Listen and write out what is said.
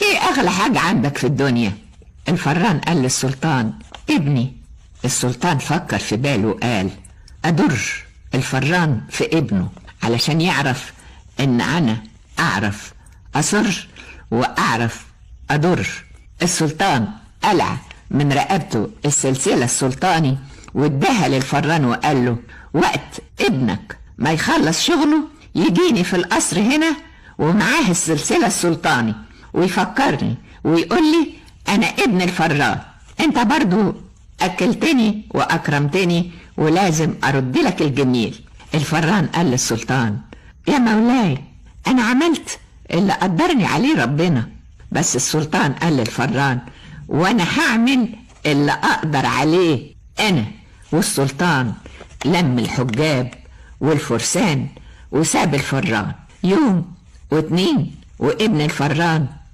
ايه اغلى حاجة عندك في الدنيا؟ الفران قال للسلطان: ابني. السلطان فكر في باله وقال: أدر الفران في ابنه علشان يعرف ان انا اعرف اصر واعرف ادر. السلطان قلع من رقبته السلسلة السلطاني واداها للفران وقال له: وقت ابنك ما يخلص شغله يجيني في القصر هنا ومعاه السلسلة السلطاني ويفكرني ويقول لي أنا ابن الفران، أنت برضو أكلتني وأكرمتني ولازم أرد لك الجميل. الفران قال للسلطان: يا مولاي أنا عملت اللي قدرني عليه ربنا. بس السلطان قال للفران: وأنا هعمل اللي أقدر عليه أنا. والسلطان لم الحجاب والفرسان وساب الفران يوم واتنين، وابن الفران